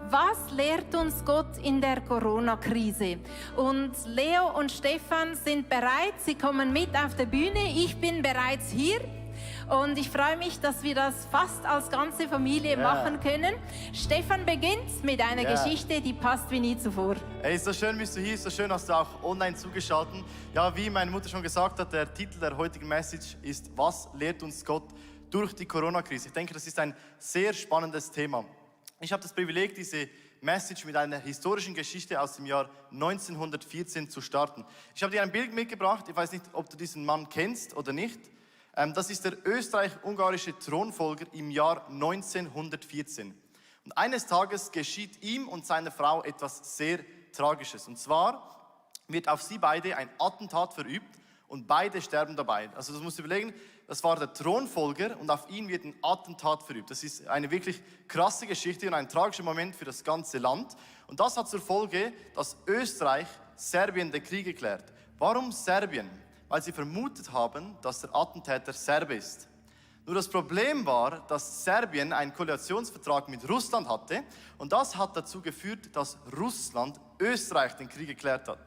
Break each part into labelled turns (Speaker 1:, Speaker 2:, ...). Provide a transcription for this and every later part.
Speaker 1: Was lehrt uns Gott in der Corona-Krise? Und Leo und Stefan sind bereit, sie kommen mit auf die Bühne. Ich bin bereits hier. Und ich freue mich, dass wir das fast als ganze Familie machen können. Stefan beginnt mit einer Geschichte, die passt wie nie zuvor.
Speaker 2: Hey, ist so schön, bist du hier, ist so schön, hast du auch online zugeschaltet. Ja, wie meine Mutter schon gesagt hat, der Titel der heutigen Message ist «Was lehrt uns Gott durch die Corona-Krise?». Ich denke, das ist ein sehr spannendes Thema. Ich habe das Privileg, diese Message mit einer historischen Geschichte aus dem Jahr 1914 zu starten. Ich habe dir ein Bild mitgebracht, ich weiß nicht, ob du diesen Mann kennst oder nicht. Das ist der österreich-ungarische Thronfolger im Jahr 1914. Und eines Tages geschieht ihm und seiner Frau etwas sehr Tragisches. Und zwar wird auf sie beide ein Attentat verübt und beide sterben dabei. Also das musst du überlegen, das war der Thronfolger und auf ihn wird ein Attentat verübt. Das ist eine wirklich krasse Geschichte und ein tragischer Moment für das ganze Land. Und das hat zur Folge, dass Österreich Serbien den Krieg erklärt. Warum Serbien? Weil sie vermutet haben, dass der Attentäter Serbe ist. Nur das Problem war, dass Serbien einen Koalitionsvertrag mit Russland hatte und das hat dazu geführt, dass Russland Österreich den Krieg erklärt hat.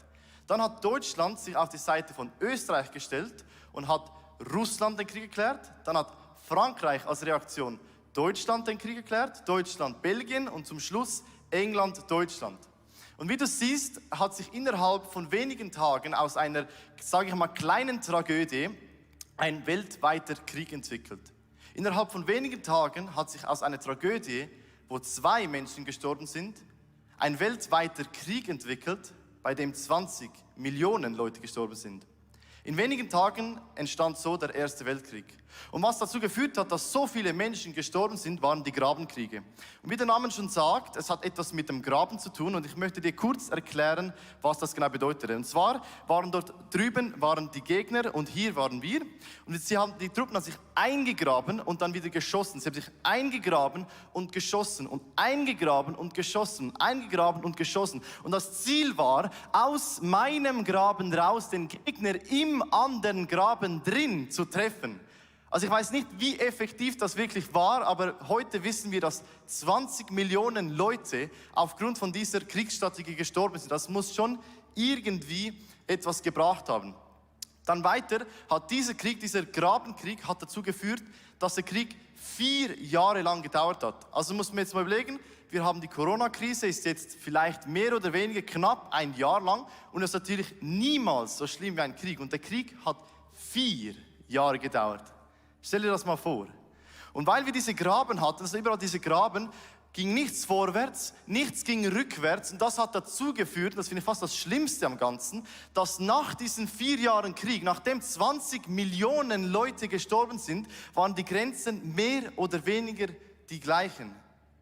Speaker 2: Dann hat Deutschland sich auf die Seite von Österreich gestellt und hat Russland den Krieg erklärt. Dann hat Frankreich als Reaktion Deutschland den Krieg erklärt, Deutschland, Belgien und zum Schluss England, Deutschland. Und wie du siehst, hat sich innerhalb von wenigen Tagen aus einer, sage ich mal, kleinen Tragödie ein weltweiter Krieg entwickelt. Innerhalb von wenigen Tagen hat sich aus einer Tragödie, wo 2 Menschen gestorben sind, ein weltweiter Krieg entwickelt, bei dem 20 Millionen Leute gestorben sind. In wenigen Tagen entstand so der Erste Weltkrieg. Und was dazu geführt hat, dass so viele Menschen gestorben sind, waren die Grabenkriege. Und wie der Name schon sagt, es hat etwas mit dem Graben zu tun und ich möchte dir kurz erklären, was das genau bedeutet. Und zwar waren dort drüben die Gegner und hier waren wir. Und die Truppen haben sich eingegraben und dann wieder geschossen. Sie haben sich eingegraben und geschossen und eingegraben und geschossen, eingegraben und geschossen. Und das Ziel war, aus meinem Graben raus den Gegner im anderen Graben drin zu treffen. Also ich weiß nicht, wie effektiv das wirklich war, aber heute wissen wir, dass 20 Millionen Leute aufgrund von dieser Kriegsstrategie gestorben sind. Das muss schon irgendwie etwas gebracht haben. Dann weiter hat dieser Grabenkrieg hat dazu geführt, dass der Krieg 4 Jahre lang gedauert hat. Also muss man jetzt mal überlegen, wir haben die Corona-Krise, ist jetzt vielleicht mehr oder weniger knapp 1 Jahr lang und es ist natürlich niemals so schlimm wie ein Krieg. Und der Krieg hat 4 Jahre gedauert. Stell dir das mal vor. Und weil wir diese Graben hatten, also überall diese Graben, ging nichts vorwärts, nichts ging rückwärts. Und das hat dazu geführt, das finde ich fast das Schlimmste am Ganzen, dass nach diesen 4 Jahren Krieg, nachdem 20 Millionen Leute gestorben sind, waren die Grenzen mehr oder weniger die gleichen.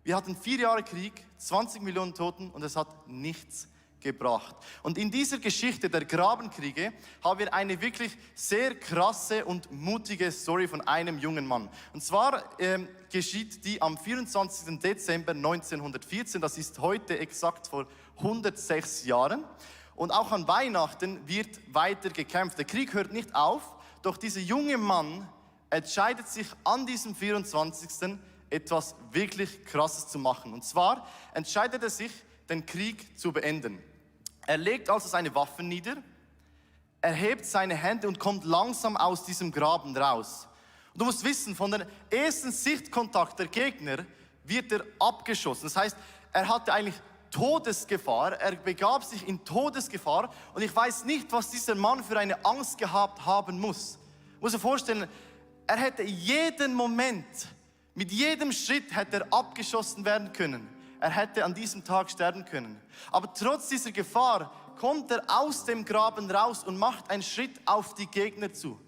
Speaker 2: Wir hatten 4 Jahre Krieg, 20 Millionen Toten und es hat nichts gebracht. Und in dieser Geschichte der Grabenkriege haben wir eine wirklich sehr krasse und mutige Story von einem jungen Mann. Und zwar geschieht die am 24. Dezember 1914, das ist heute exakt vor 106 Jahren. Und auch an Weihnachten wird weiter gekämpft. Der Krieg hört nicht auf, doch dieser junge Mann entscheidet sich an diesem 24. etwas wirklich Krasses zu machen. Und zwar entscheidet er sich, den Krieg zu beenden. Er legt also seine Waffen nieder, er hebt seine Hände und kommt langsam aus diesem Graben raus. Und du musst wissen, von dem ersten Sichtkontakt der Gegner wird er abgeschossen. Das heißt, er hatte eigentlich Todesgefahr, er begab sich in Todesgefahr und ich weiß nicht, was dieser Mann für eine Angst gehabt haben muss. Ich muss dir vorstellen, er hätte jeden Moment, mit jedem Schritt hätte er abgeschossen werden können. Er hätte an diesem Tag sterben können. Aber trotz dieser Gefahr kommt er aus dem Graben raus und macht einen Schritt auf die Gegner zu.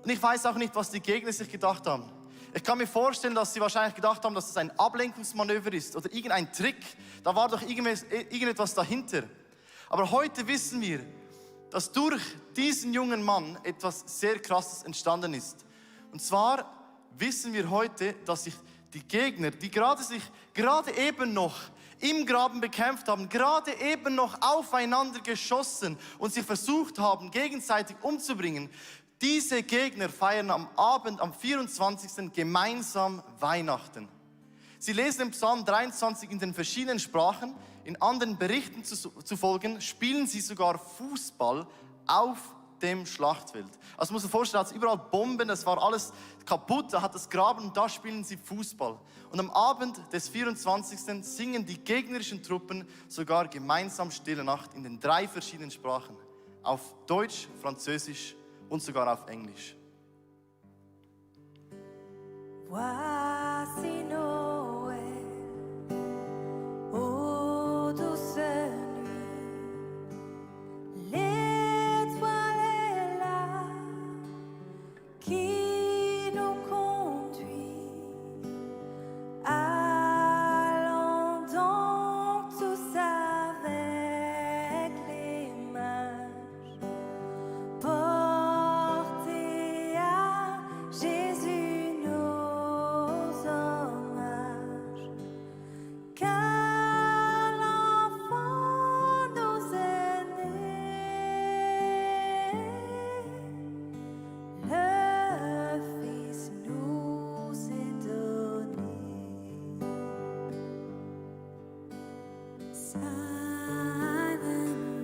Speaker 2: Und ich weiß auch nicht, was die Gegner sich gedacht haben. Ich kann mir vorstellen, dass sie wahrscheinlich gedacht haben, dass das ein Ablenkungsmanöver ist oder irgendein Trick. Da war doch irgendetwas dahinter. Aber heute wissen wir, dass durch diesen jungen Mann etwas sehr Krasses entstanden ist. Und zwar wissen wir heute, dass sich die Gegner, die gerade eben noch im Graben bekämpft haben, gerade eben noch aufeinander geschossen und sie versucht haben, gegenseitig umzubringen, diese Gegner feiern am Abend, am 24. gemeinsam Weihnachten. Sie lesen im Psalm 23 in den verschiedenen Sprachen. In anderen Berichten zu folgen, spielen sie sogar Fußball auf dem Schlachtfeld. Also muss man sich vorstellen, da hat es überall Bomben, das war alles kaputt, da hat es Graben und da spielen sie Fußball. Und am Abend des 24. singen die gegnerischen Truppen sogar gemeinsam Stille Nacht in den 3 verschiedenen Sprachen. Auf Deutsch, Französisch und sogar auf Englisch.
Speaker 3: Voici Noël, ô douce nuit, l'étoile est là qui nous conduit. Allons donc tous avec les mages, porter à Jésus nos hommages, car l'enfant nous est né, le Fils nous est donné. Silent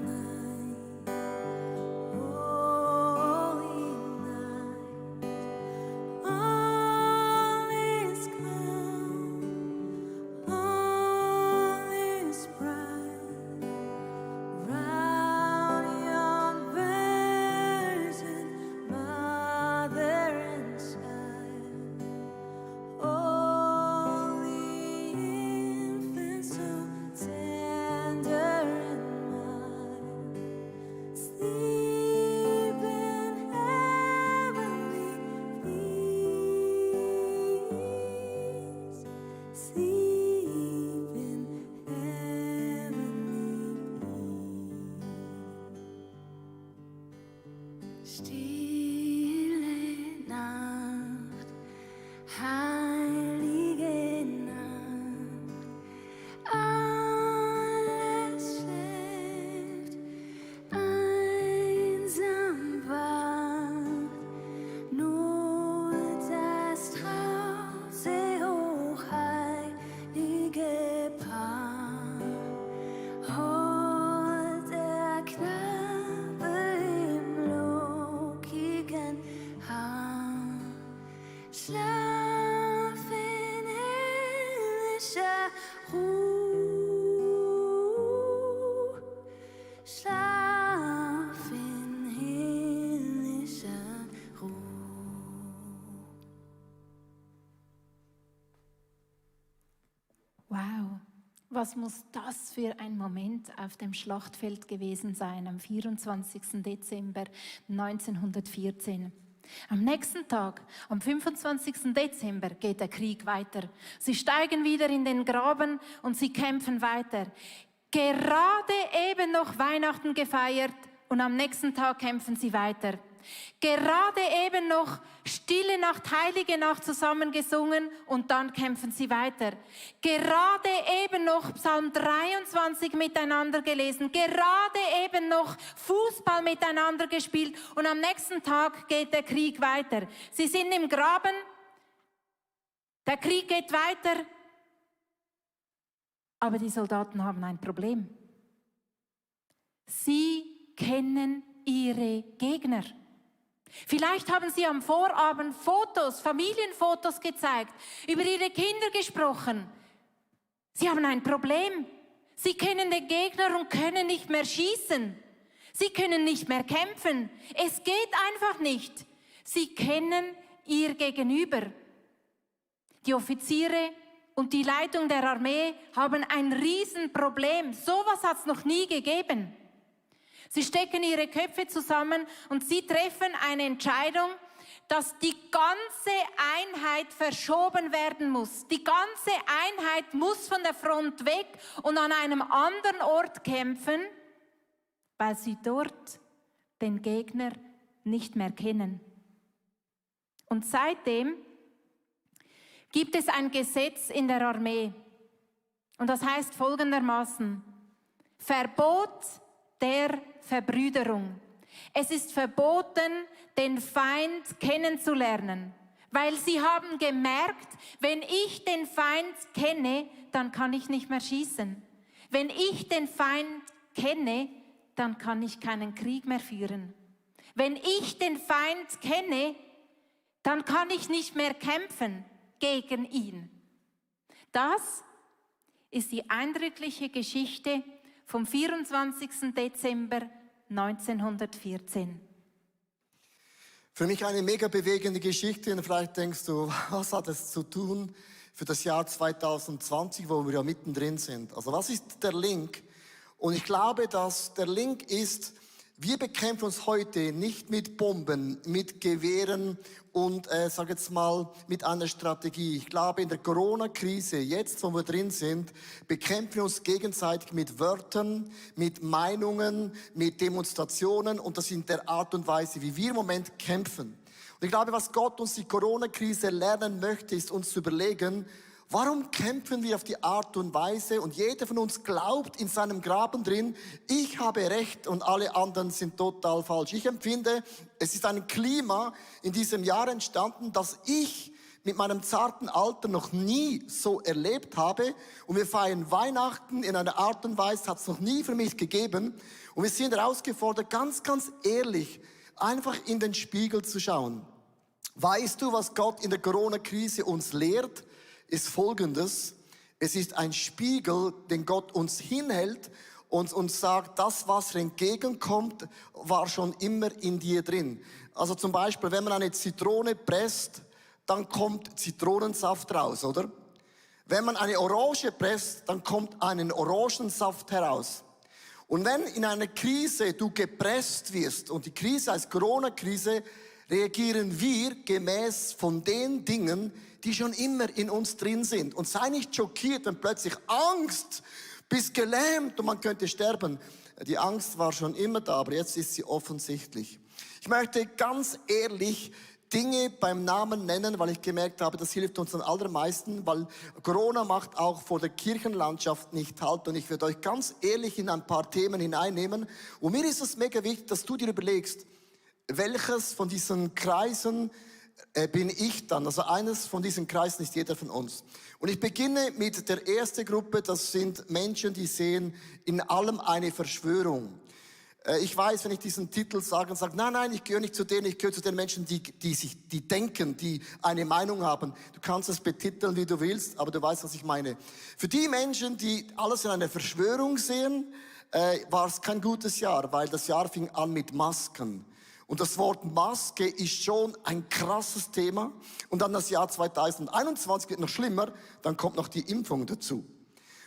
Speaker 3: night, holy night, all is calm, all is bright. Round yon virgin, mother and child, holy infant, so tender and mild, sleep in heavenly peace, sleep in heavenly peace. Stille Nacht, heilige Nacht, alles schläft, einsam wacht, nur das Trause hochheilige Paar, holt der Knabe im lockigen Haar, schlaf in himmlischer Ruhe, schlaf in himmlischer Ruhe.
Speaker 1: Wow, was muss das für ein Moment auf dem Schlachtfeld gewesen sein am 24. Dezember 1914. Am nächsten Tag, am 25. Dezember, geht der Krieg weiter. Sie steigen wieder in den Graben und sie kämpfen weiter. Gerade eben noch Weihnachten gefeiert und am nächsten Tag kämpfen sie weiter. Gerade eben noch Stille Nacht, Heilige Nacht zusammen gesungen und dann kämpfen sie weiter. Gerade eben noch Psalm 23 miteinander gelesen. Gerade eben noch Fußball miteinander gespielt und am nächsten Tag geht der Krieg weiter. Sie sind im Graben, der Krieg geht weiter, aber die Soldaten haben ein Problem. Sie kennen ihre Gegner. Vielleicht haben sie am Vorabend Fotos, Familienfotos gezeigt, über ihre Kinder gesprochen. Sie haben ein Problem. Sie kennen den Gegner und können nicht mehr schießen. Sie können nicht mehr kämpfen. Es geht einfach nicht. Sie kennen ihr Gegenüber. Die Offiziere und die Leitung der Armee haben ein Riesenproblem. Sowas hat es noch nie gegeben. Sie stecken ihre Köpfe zusammen und sie treffen eine Entscheidung, dass die ganze Einheit verschoben werden muss. Die ganze Einheit muss von der Front weg und an einem anderen Ort kämpfen, weil sie dort den Gegner nicht mehr kennen. Und seitdem gibt es ein Gesetz in der Armee. Und das heißt folgendermaßen: Verbot der Verbrüderung. Es ist verboten, den Feind kennenzulernen. Weil sie haben gemerkt, wenn ich den Feind kenne, dann kann ich nicht mehr schießen. Wenn ich den Feind kenne, dann kann ich keinen Krieg mehr führen. Wenn ich den Feind kenne, dann kann ich nicht mehr kämpfen gegen ihn. Das ist die eindrückliche Geschichte vom 24. Dezember 1914.
Speaker 4: Für mich eine mega bewegende Geschichte und vielleicht denkst du, was hat es zu tun für das Jahr 2020, wo wir ja mittendrin sind? Also was ist der Link? Und ich glaube, dass der Link ist, wir bekämpfen uns heute nicht mit Bomben, mit Gewehren und, sag jetzt mal, mit einer Strategie. Ich glaube, in der Corona-Krise, jetzt wo wir drin sind, bekämpfen wir uns gegenseitig mit Wörtern, mit Meinungen, mit Demonstrationen und das in der Art und Weise, wie wir im Moment kämpfen. Und ich glaube, was Gott uns die Corona-Krise lernen möchte, ist uns zu überlegen, warum kämpfen wir auf die Art und Weise und jeder von uns glaubt in seinem Graben drin, ich habe Recht und alle anderen sind total falsch. Ich empfinde, es ist ein Klima in diesem Jahr entstanden, das ich mit meinem zarten Alter noch nie so erlebt habe. Und wir feiern Weihnachten in einer Art und Weise, hat es noch nie für mich gegeben. Und wir sind herausgefordert, ganz, ganz ehrlich, einfach in den Spiegel zu schauen. Weißt du, was Gott in der Corona-Krise uns lehrt? Ist Folgendes: Es ist ein Spiegel, den Gott uns hinhält und uns sagt, das, was entgegenkommt, war schon immer in dir drin. Also zum Beispiel, wenn man eine Zitrone presst, dann kommt Zitronensaft raus, oder? Wenn man eine Orange presst, dann kommt einen Orangensaft heraus. Und wenn in einer Krise du gepresst wirst, und die Krise heißt Corona-Krise, reagieren wir gemäß von den Dingen, die schon immer in uns drin sind. Und sei nicht schockiert, wenn plötzlich Angst, bist gelähmt und man könnte sterben. Die Angst war schon immer da, aber jetzt ist sie offensichtlich. Ich möchte ganz ehrlich Dinge beim Namen nennen, weil ich gemerkt habe, das hilft uns am allermeisten, weil Corona macht auch vor der Kirchenlandschaft nicht Halt. Und ich werde euch ganz ehrlich in ein paar Themen hineinnehmen. Und mir ist es mega wichtig, dass du dir überlegst, welches von diesen Kreisen bin ich dann. Also eines von diesen Kreisen ist jeder von uns. Und ich beginne mit der ersten Gruppe, das sind Menschen, die sehen in allem eine Verschwörung. Ich weiß, wenn ich diesen Titel sage und sage, nein, ich gehöre nicht zu denen, ich gehöre zu den Menschen, die denken, die eine Meinung haben. Du kannst es betiteln, wie du willst, aber du weißt, was ich meine. Für die Menschen, die alles in einer Verschwörung sehen, war es kein gutes Jahr, weil das Jahr fing an mit Masken. Und das Wort Maske ist schon ein krasses Thema. Und dann das Jahr 2021 wird noch schlimmer, dann kommt noch die Impfung dazu.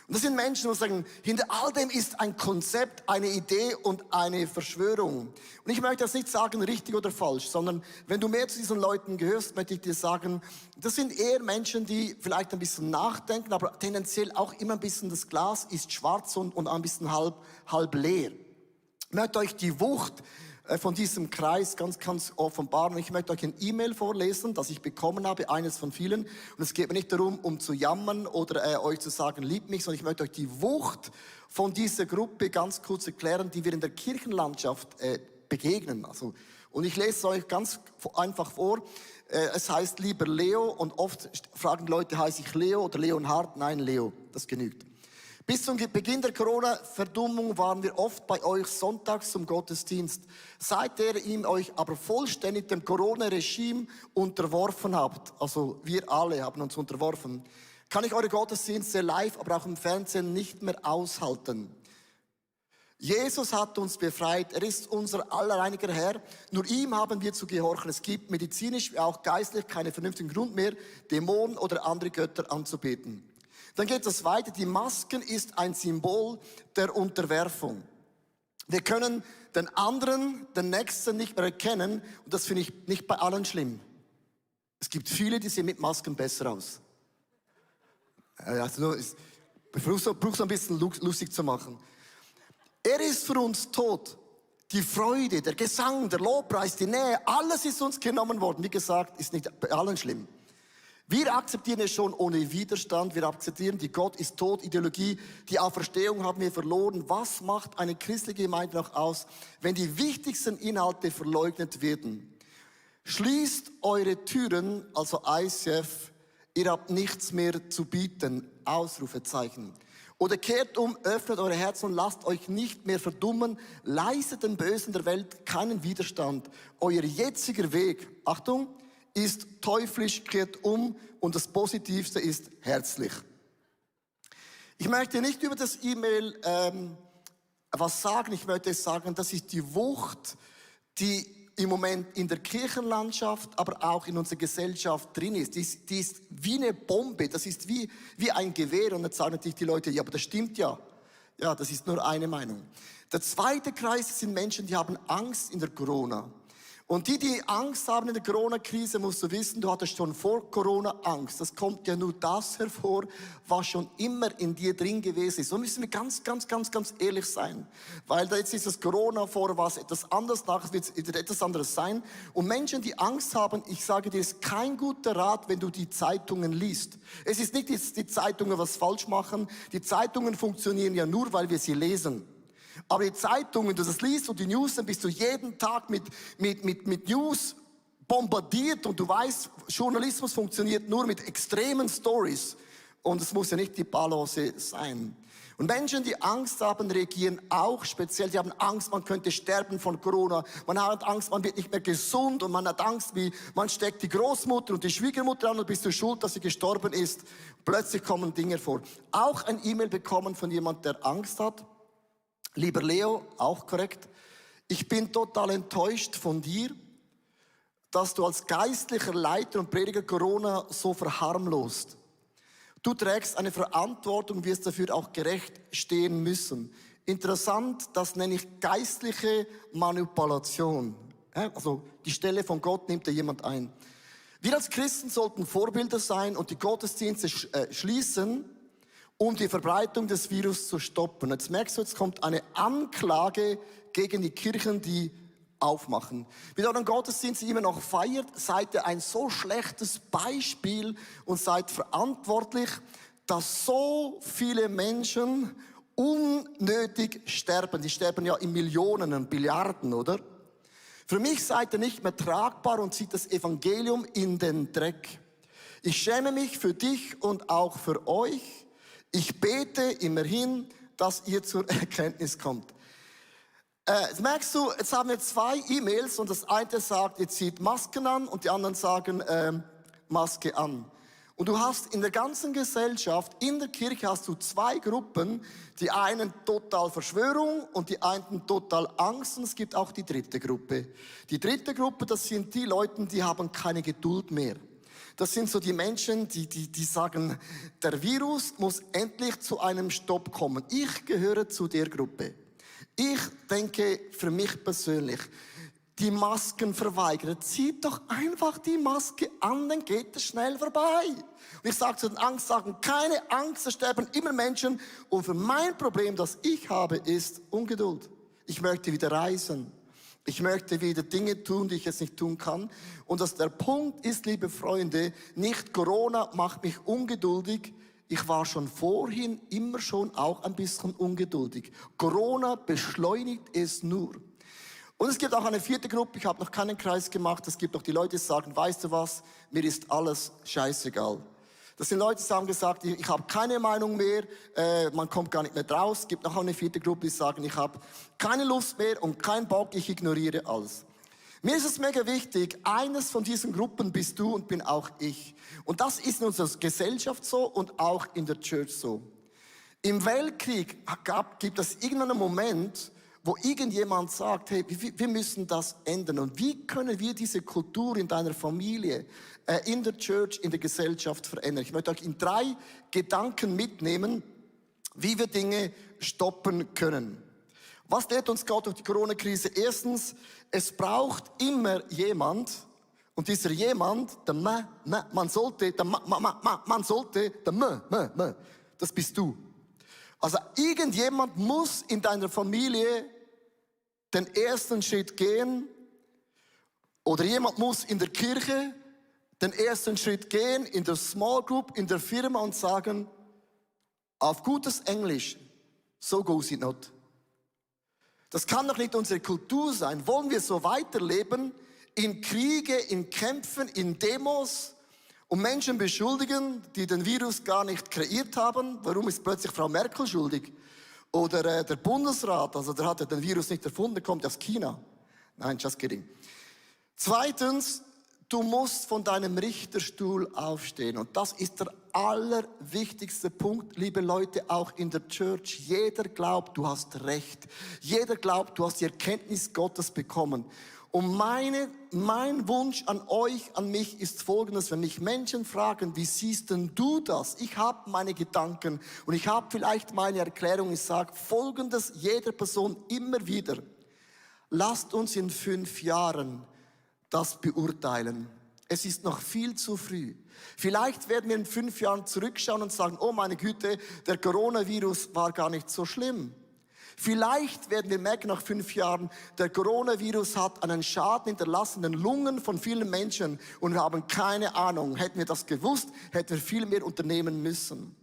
Speaker 4: Und das sind Menschen, die sagen, hinter all dem ist ein Konzept, eine Idee und eine Verschwörung. Und ich möchte jetzt nicht sagen, richtig oder falsch, sondern wenn du mehr zu diesen Leuten gehörst, möchte ich dir sagen, das sind eher Menschen, die vielleicht ein bisschen nachdenken, aber tendenziell auch immer ein bisschen, das Glas ist schwarz und ein bisschen halb leer. Ich möchte euch die Wucht von diesem Kreis ganz offenbaren. Ich möchte euch ein E-Mail vorlesen, das ich bekommen habe, eines von vielen. Und es geht mir nicht darum, um zu jammern oder euch zu sagen, liebt mich, sondern ich möchte euch die Wucht von dieser Gruppe ganz kurz erklären, die wir in der Kirchenlandschaft begegnen. Also, und ich lese es euch ganz einfach vor. Es heißt lieber Leo und oft fragen Leute, heiße ich Leo oder Leonhard? Nein, Leo, das genügt. Bis zum Beginn der Corona-Verdummung waren wir oft bei euch sonntags zum Gottesdienst. Seit ihr ihm euch aber vollständig dem Corona-Regime unterworfen habt, also wir alle haben uns unterworfen, kann ich eure Gottesdienste live, aber auch im Fernsehen nicht mehr aushalten. Jesus hat uns befreit, er ist unser allereiniger Herr, nur ihm haben wir zu gehorchen. Es gibt medizinisch wie auch geistlich keinen vernünftigen Grund mehr, Dämonen oder andere Götter anzubeten. Dann geht es weiter, die Masken ist ein Symbol der Unterwerfung. Wir können den anderen, den Nächsten nicht mehr erkennen und das finde ich nicht bei allen schlimm. Es gibt viele, die sehen mit Masken besser aus. Also, ich versuche ein bisschen lustig zu machen. Er ist für uns tot. Die Freude, der Gesang, der Lobpreis, die Nähe, alles ist uns genommen worden. Wie gesagt, ist nicht bei allen schlimm. Wir akzeptieren es schon ohne Widerstand. Wir akzeptieren, die Gott ist tot Ideologie. Die Auferstehung haben wir verloren. Was macht eine christliche Gemeinde noch aus, wenn die wichtigsten Inhalte verleugnet werden? Schließt eure Türen, also ICF, ihr habt nichts mehr zu bieten, Ausrufezeichen. Oder kehrt um, öffnet eure Herzen und lasst euch nicht mehr verdummen, leistet den Bösen der Welt keinen Widerstand. Euer jetziger Weg, Achtung, ist teuflisch, kehrt um und das Positivste ist herzlich. Ich möchte nicht über das E-Mail was sagen, ich möchte sagen, das ist die Wucht, die im Moment in der Kirchenlandschaft, aber auch in unserer Gesellschaft drin ist. Die ist wie eine Bombe, das ist wie ein Gewehr. Und jetzt sagen natürlich die Leute, ja, aber das stimmt ja. Ja, das ist nur eine Meinung. Der zweite Kreis sind Menschen, die haben Angst in der Corona. Und die Angst haben in der Corona-Krise, musst du wissen, du hattest schon vor Corona Angst. Das kommt ja nur das hervor, was schon immer in dir drin gewesen ist. So müssen wir ganz ehrlich sein. Weil da jetzt ist das Corona, vor was etwas anderes, nachher wird es etwas anderes sein. Und Menschen, die Angst haben, ich sage dir, ist kein guter Rat, wenn du die Zeitungen liest. Es ist nicht, dass die Zeitungen was falsch machen. Die Zeitungen funktionieren ja nur, weil wir sie lesen. Aber die Zeitung, wenn du das liest und die News, dann bist du jeden Tag mit News bombardiert und du weißt, Journalismus funktioniert nur mit extremen Stories und es muss ja nicht die Balance sein. Und Menschen, die Angst haben, reagieren auch speziell. Die haben Angst, man könnte sterben von Corona. Man hat Angst, man wird nicht mehr gesund und man hat Angst, wie man steckt die Großmutter und die Schwiegermutter an und bist du schuld, dass sie gestorben ist. Plötzlich kommen Dinge vor. Auch ein E-Mail bekommen von jemand, der Angst hat. Lieber Leo, auch korrekt. Ich bin total enttäuscht von dir, dass du als geistlicher Leiter und Prediger Corona so verharmlost. Du trägst eine Verantwortung und wirst dafür auch gerecht stehen müssen. Interessant, das nenne ich geistliche Manipulation. Also die Stelle von Gott nimmt da jemand ein. Wir als Christen sollten Vorbilder sein und die Gottesdienste schließen, um die Verbreitung des Virus zu stoppen. Jetzt merkst du, jetzt kommt eine Anklage gegen die Kirchen, die aufmachen. Wenn ihr euren Gottesdienst immer noch feiert, seid ihr ein so schlechtes Beispiel und seid verantwortlich, dass so viele Menschen unnötig sterben. Die sterben ja in Millionen und Billiarden, oder? Für mich seid ihr nicht mehr tragbar und zieht das Evangelium in den Dreck. Ich schäme mich für dich und auch für euch. Ich bete immerhin, dass ihr zur Erkenntnis kommt. Jetzt merkst du, jetzt haben wir 2 E-Mails und das eine sagt, ihr zieht Masken an und die anderen sagen, Maske an. Und du hast in der ganzen Gesellschaft, in der Kirche hast du 2 Gruppen, die einen total Verschwörung und die einen total Angst und es gibt auch die dritte Gruppe. Die dritte Gruppe, das sind die Leute, die haben keine Geduld mehr. Das sind so die Menschen, die sagen, der Virus muss endlich zu einem Stopp kommen. Ich gehöre zu der Gruppe. Ich denke für mich persönlich, die Masken verweigern. Zieht doch einfach die Maske an, dann geht es schnell vorbei. Und ich sage zu den Angstsagen, keine Angst, es sterben immer Menschen. Und für mein Problem, das ich habe, ist Ungeduld. Ich möchte wieder reisen. Ich möchte wieder Dinge tun, die ich jetzt nicht tun kann. Und dass der Punkt ist, liebe Freunde, nicht Corona macht mich ungeduldig. Ich war schon vorhin immer schon auch ein bisschen ungeduldig. Corona beschleunigt es nur. Und es gibt auch eine 4. Gruppe, ich habe noch keinen Kreis gemacht. Es gibt auch die Leute, die sagen, weißt du was, mir ist alles scheißegal. Das sind Leute, die haben gesagt, ich habe keine Meinung mehr, man kommt gar nicht mehr draus. Es gibt noch eine 4. Gruppe, die sagen, ich habe keine Lust mehr und keinen Bock, ich ignoriere alles. Mir ist es mega wichtig, eines von diesen Gruppen bist du und bin auch ich. Und das ist in unserer Gesellschaft so und auch in der Church so. Im Weltkrieg gibt es irgendeinen Moment, wo irgendjemand sagt, hey, wir müssen das ändern. Und wie können wir diese Kultur in deiner Familie, in der Church, in der Gesellschaft verändern? Ich möchte euch in 3 Gedanken mitnehmen, wie wir Dinge stoppen können. Was lehrt uns Gott durch die Corona-Krise? Erstens, es braucht immer jemand, und dieser jemand, man sollte, das bist du. Also irgendjemand muss in deiner Familie den ersten Schritt gehen oder jemand muss in der Kirche den ersten Schritt gehen, in der Small Group, in der Firma und sagen, auf gutes Englisch, so goes it not. Das kann doch nicht unsere Kultur sein. Wollen wir so weiterleben? in Kriege, in Kämpfen, in Demos und Menschen beschuldigen, die den Virus gar nicht kreiert haben. Warum ist plötzlich Frau Merkel schuldig? Oder der Bundesrat, also der hat ja den Virus nicht erfunden, der kommt aus China. Nein, just kidding. Zweitens, du musst von deinem Richterstuhl aufstehen. Und das ist der allerwichtigste Punkt, liebe Leute, auch in der Church. Jeder glaubt, du hast Recht. Jeder glaubt, du hast die Erkenntnis Gottes bekommen. Und mein Wunsch an euch, an mich ist folgendes, wenn mich Menschen fragen, wie siehst denn du das? Ich habe meine Gedanken und ich habe vielleicht meine Erklärung. Ich sage folgendes jeder Person immer wieder. Lasst uns in 5 Jahren das beurteilen. Es ist noch viel zu früh. Vielleicht werden wir in 5 Jahren zurückschauen und sagen, oh meine Güte, der Coronavirus war gar nicht so schlimm. Vielleicht werden wir merken nach 5 Jahren, der Coronavirus hat einen Schaden hinterlassen in den Lungen von vielen Menschen und wir haben keine Ahnung. Hätten wir das gewusst, hätten wir viel mehr unternehmen müssen.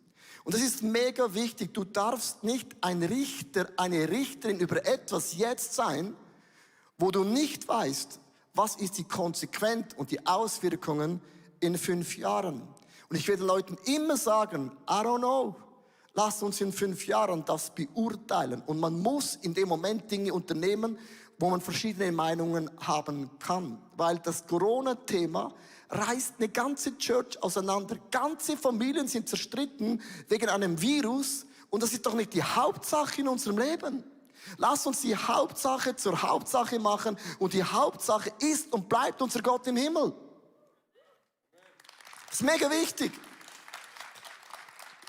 Speaker 4: Und das ist mega wichtig. Du darfst nicht ein Richter, eine Richterin über etwas jetzt sein, wo du nicht weißt, was ist die Konsequenz und die Auswirkungen in 5 Jahren. Und ich werde Leuten immer sagen, I don't know. Lass uns in 5 Jahren das beurteilen. Und man muss in dem Moment Dinge unternehmen, wo man verschiedene Meinungen haben kann. Weil das Corona-Thema reißt eine ganze Church auseinander. Ganze Familien sind zerstritten wegen einem Virus. Und das ist doch nicht die Hauptsache in unserem Leben. Lass uns die Hauptsache zur Hauptsache machen. Und die Hauptsache ist und bleibt unser Gott im Himmel. Das ist mega wichtig.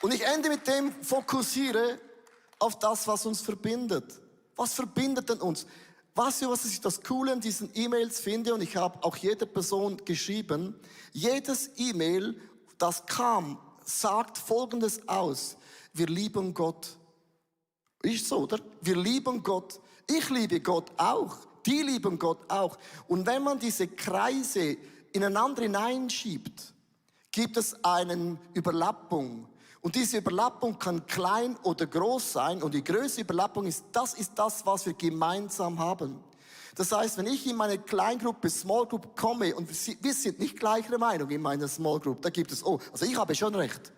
Speaker 4: Und ich ende mit dem, fokussiere auf das, was uns verbindet. Was verbindet denn uns? Weißt du, was ich das Coole in diesen E-Mails finde? Und ich habe auch jeder Person geschrieben. Jedes E-Mail, das kam, sagt Folgendes aus. Wir lieben Gott. Ist so, oder? Wir lieben Gott. Ich liebe Gott auch. Die lieben Gott auch. Und wenn man diese Kreise ineinander hineinschiebt, gibt es eine Überlappung. Und diese Überlappung kann klein oder groß sein. Und die größte Überlappung ist das, was wir gemeinsam haben. Das heißt, wenn ich in meine Kleingruppe, Small Group komme und wir sind nicht gleicher Meinung in meiner Small Group, da gibt es, also ich habe schon recht.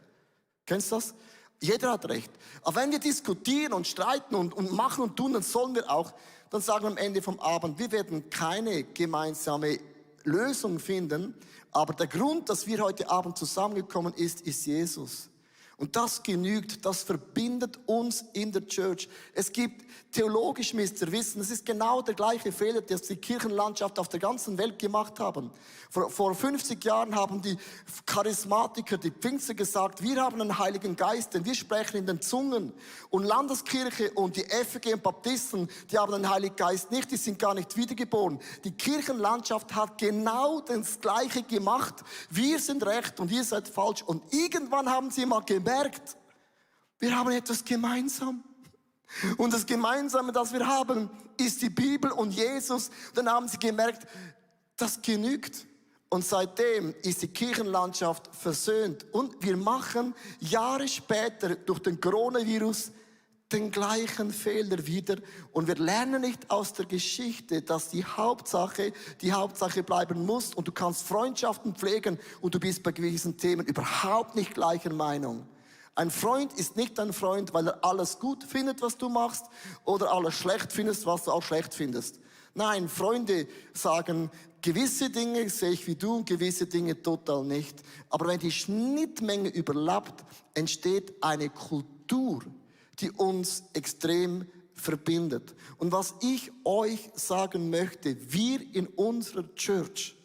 Speaker 4: Kennst du das? Jeder hat recht. Aber wenn wir diskutieren und streiten und machen und tun, dann sollen wir auch, dann sagen wir am Ende vom Abend, wir werden keine gemeinsame Lösung finden. Aber der Grund, dass wir heute Abend zusammengekommen ist Jesus. Und das genügt, das verbindet uns in der Church. Es gibt, theologisch müsst ihr wissen, es ist genau der gleiche Fehler, den die Kirchenlandschaft auf der ganzen Welt gemacht haben. Vor 50 Jahren haben die Charismatiker, die Pfingster gesagt, wir haben einen Heiligen Geist, denn wir sprechen in den Zungen. Und Landeskirche und die FG und Baptisten, die haben einen Heiligen Geist nicht, die sind gar nicht wiedergeboren. Die Kirchenlandschaft hat genau das Gleiche gemacht. Wir sind recht und ihr seid falsch. Und irgendwann haben sie mal gemerkt, wir haben etwas gemeinsam. Und das Gemeinsame, das wir haben, ist die Bibel und Jesus. Dann haben sie gemerkt, das genügt. Und seitdem ist die Kirchenlandschaft versöhnt. Und wir machen Jahre später durch den Coronavirus den gleichen Fehler wieder. Und wir lernen nicht aus der Geschichte, dass die Hauptsache bleiben muss. Und du kannst Freundschaften pflegen und du bist bei gewissen Themen überhaupt nicht gleicher Meinung. Ein Freund ist nicht ein Freund, weil er alles gut findet, was du machst, oder alles schlecht findest, was du auch schlecht findest. Nein, Freunde sagen, gewisse Dinge sehe ich wie du und gewisse Dinge total nicht. Aber wenn die Schnittmenge überlappt, entsteht eine Kultur, die uns extrem verbindet. Und was ich euch sagen möchte, wir in unserer Church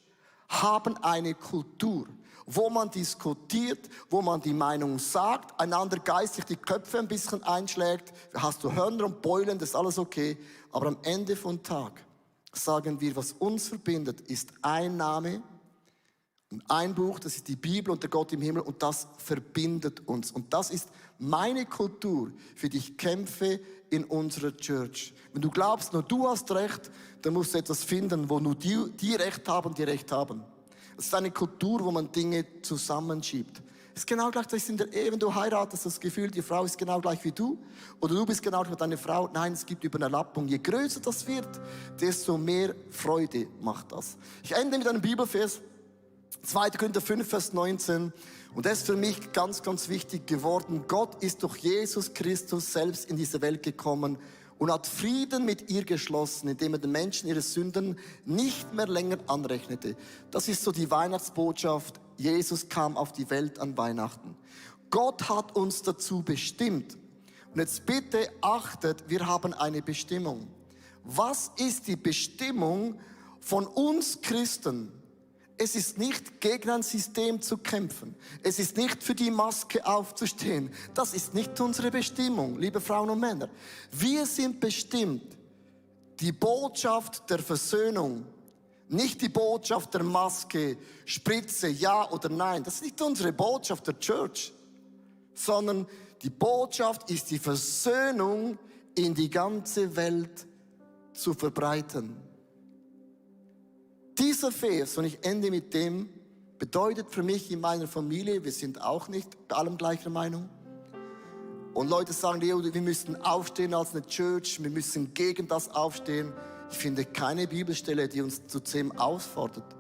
Speaker 4: haben eine Kultur, wo man diskutiert, wo man die Meinung sagt, einander geistig die Köpfe ein bisschen einschlägt. Hast du Hörner und Beulen, das ist alles okay. Aber am Ende vom Tag sagen wir, was uns verbindet, ist ein Name und ein Buch, das ist die Bibel und der Gott im Himmel, und das verbindet uns. Und das ist meine Kultur, für die ich kämpfe in unserer Church. Wenn du glaubst, nur du hast Recht, dann musst du etwas finden, wo nur die Recht haben, die Recht haben. Es ist eine Kultur, wo man Dinge zusammenschiebt. ist genau gleich, das ist in der Ehe, wenn du heiratest, das Gefühl, die Frau ist genau gleich wie du. Oder du bist genau gleich wie deine Frau. Nein, es gibt Überlappung. Je größer das wird, desto mehr Freude macht das. Ich ende mit einem Bibelvers. 2. Korinther 5, Vers 19. Und das ist für mich ganz, ganz wichtig geworden. Gott ist durch Jesus Christus selbst in diese Welt gekommen und hat Frieden mit ihr geschlossen, indem er den Menschen ihre Sünden nicht mehr länger anrechnete. Das ist so die Weihnachtsbotschaft. Jesus kam auf die Welt an Weihnachten. Gott hat uns dazu bestimmt. Und jetzt bitte achtet, wir haben eine Bestimmung. Was ist die Bestimmung von uns Christen? Es ist nicht gegen ein System zu kämpfen. Es ist nicht für die Maske aufzustehen. Das ist nicht unsere Bestimmung, liebe Frauen und Männer. Wir sind bestimmt, die Botschaft der Versöhnung, nicht die Botschaft der Maske, Spritze, ja oder nein. Das ist nicht unsere Botschaft der Church, sondern die Botschaft ist die Versöhnung in die ganze Welt zu verbreiten. Dieser Vers, und ich ende mit dem, bedeutet für mich in meiner Familie, wir sind auch nicht bei allem gleicher Meinung. Und Leute sagen, Leo, wir müssen aufstehen als eine Church, wir müssen gegen das aufstehen. Ich finde keine Bibelstelle, die uns zu dem auffordert,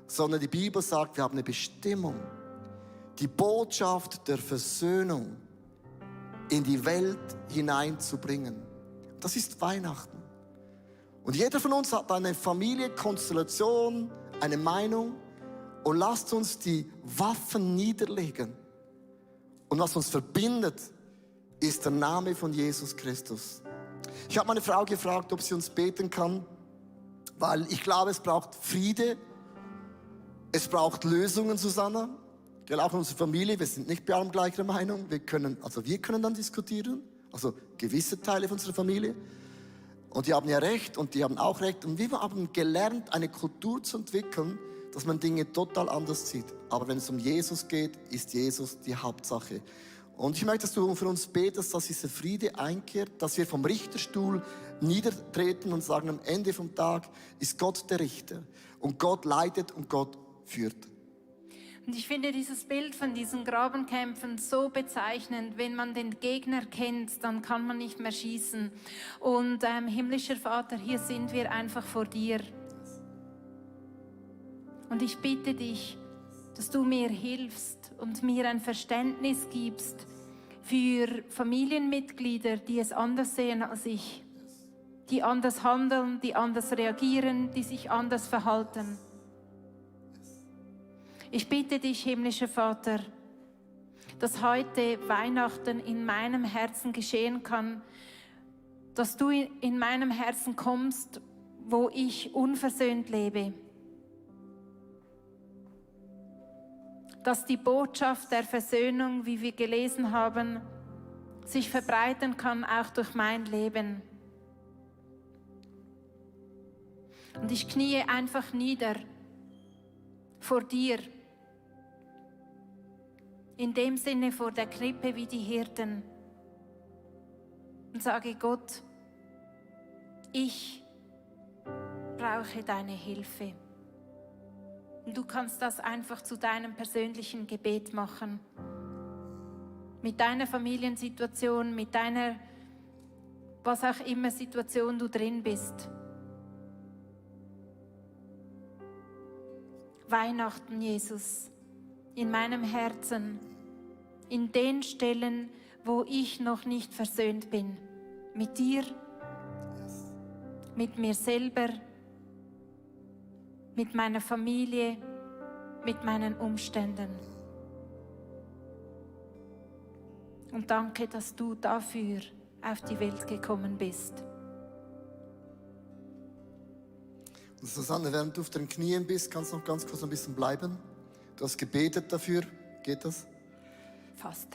Speaker 4: sondern die Bibel sagt, wir haben eine Bestimmung, die Botschaft der Versöhnung in die Welt hineinzubringen. Das ist Weihnachten. Und jeder von uns hat eine Familie, Konstellation, eine Meinung. Und lasst uns die Waffen niederlegen. Und was uns verbindet, ist der Name von Jesus Christus. Ich habe meine Frau gefragt, ob sie uns beten kann, weil ich glaube, es braucht Friede. Es braucht Lösungen, Susanna. Auch in unserer Familie, wir sind nicht bei allem gleicher Meinung. Wir können dann diskutieren, also gewisse Teile von unserer Familie. Und die haben ja Recht und die haben auch Recht. Und wir haben gelernt, eine Kultur zu entwickeln, dass man Dinge total anders sieht. Aber wenn es um Jesus geht, ist Jesus die Hauptsache. Und ich möchte, dass du für uns betest, dass dieser Friede einkehrt, dass wir vom Richterstuhl niedertreten und sagen, am Ende vom Tag ist Gott der Richter. Und Gott leitet und Gott führt.
Speaker 1: Und ich finde dieses Bild von diesen Grabenkämpfen so bezeichnend. Wenn man den Gegner kennt, dann kann man nicht mehr schießen. Und himmlischer Vater, hier sind wir einfach vor dir. Und ich bitte dich, dass du mir hilfst und mir ein Verständnis gibst für Familienmitglieder, die es anders sehen als ich. Die anders handeln, die anders reagieren, die sich anders verhalten. Ich bitte dich, himmlischer Vater, dass heute Weihnachten in meinem Herzen geschehen kann, dass du in meinem Herzen kommst, wo ich unversöhnt lebe. Dass die Botschaft der Versöhnung, wie wir gelesen haben, sich verbreiten kann, auch durch mein Leben. Und ich kniee einfach nieder vor dir. In dem Sinne vor der Krippe wie die Hirten. Und sage Gott, ich brauche deine Hilfe. Und du kannst das einfach zu deinem persönlichen Gebet machen. Mit deiner Familiensituation, mit deiner, was auch immer Situation du drin bist. Weihnachten, Jesus, in meinem Herzen, in den Stellen, wo ich noch nicht versöhnt bin. Mit dir, mit mir selber, mit meiner Familie, mit meinen Umständen. Und danke, dass du dafür auf die Welt gekommen bist.
Speaker 4: Und Susanne, während du auf den Knien bist, kannst du noch ganz kurz ein bisschen bleiben. Du hast gebetet dafür. Geht das?
Speaker 1: Fast.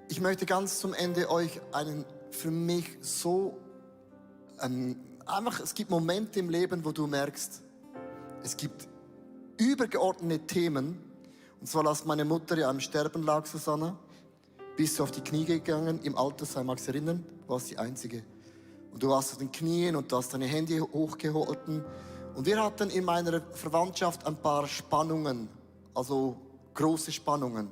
Speaker 4: Ich möchte ganz zum Ende euch einen für mich so einfach, es gibt Momente im Leben, wo du merkst, es gibt übergeordnete Themen. Und zwar, als meine Mutter ja am Sterben lag, Susanne, bist du auf die Knie gegangen im Altersheim, magst du dich erinnern? Du warst die Einzige. Und du warst auf den Knien und du hast deine Hände hochgehalten. Und wir hatten in meiner Verwandtschaft ein paar Spannungen, also große Spannungen.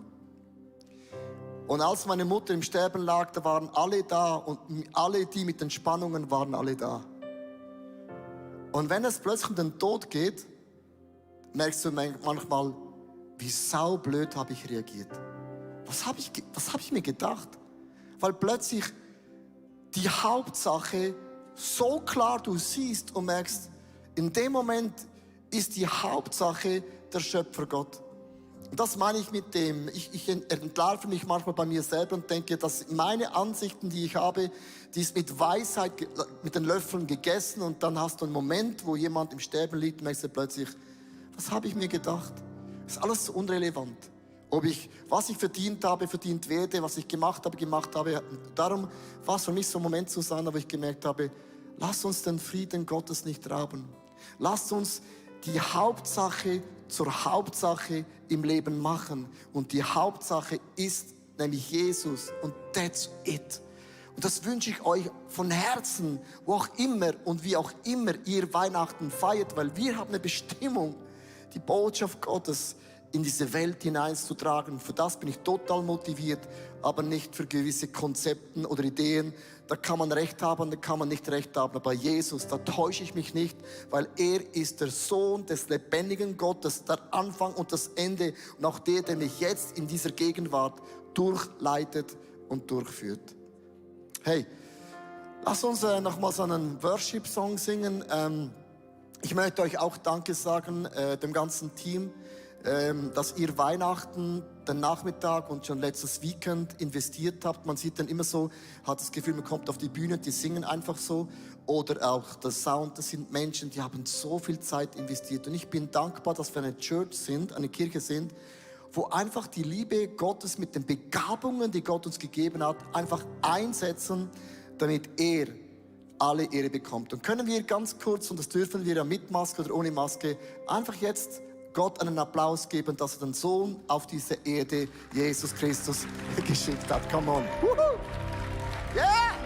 Speaker 4: Und als meine Mutter im Sterben lag, da waren alle da und alle, die mit den Spannungen waren alle da. Und wenn es plötzlich um den Tod geht, merkst du manchmal, wie saublöd habe ich reagiert. Was hab ich mir gedacht? Weil plötzlich die Hauptsache so klar du siehst und merkst, in dem Moment ist die Hauptsache der Schöpfer Gott. Und das meine ich mit dem, ich entlarve mich manchmal bei mir selber und denke, dass meine Ansichten, die ich habe, die ist mit Weisheit, mit den Löffeln gegessen und dann hast du einen Moment, wo jemand im Sterben liegt und merkst du plötzlich, was habe ich mir gedacht? Das ist alles so unrelevant. Was ich verdient habe, verdient werde, was ich gemacht habe, gemacht habe. Darum war es für mich so ein Moment zu sein, wo ich gemerkt habe, lasst uns den Frieden Gottes nicht rauben. Lasst uns die Hauptsache zur Hauptsache im Leben machen. Und die Hauptsache ist nämlich Jesus. Und that's it. Und das wünsche ich euch von Herzen, wo auch immer und wie auch immer ihr Weihnachten feiert, weil wir haben eine Bestimmung, die Botschaft Gottes in diese Welt hineinzutragen. Für das bin ich total motiviert, aber nicht für gewisse Konzepten oder Ideen. Da kann man Recht haben, da kann man nicht Recht haben. Aber Jesus, da täusche ich mich nicht, weil er ist der Sohn des lebendigen Gottes, der Anfang und das Ende und auch der mich jetzt in dieser Gegenwart durchleitet und durchführt. Hey, lass uns nochmal so einen Worship-Song singen. Ich möchte euch auch Danke sagen, dem ganzen Team, dass ihr Weihnachten, den Nachmittag und schon letztes Weekend investiert habt. Man sieht dann immer so, hat das Gefühl, man kommt auf die Bühne, die singen einfach so. Oder auch der Sound, das sind Menschen, die haben so viel Zeit investiert. Und ich bin dankbar, dass wir eine Church sind, eine Kirche sind, wo einfach die Liebe Gottes mit den Begabungen, die Gott uns gegeben hat, einfach einsetzen, damit er alle Ehre bekommt. Und können wir ganz kurz, und das dürfen wir ja mit Maske oder ohne Maske, einfach jetzt Gott einen Applaus geben, dass er den Sohn auf diese Erde, Jesus Christus, geschickt hat. Come on. Woohoo. Yeah!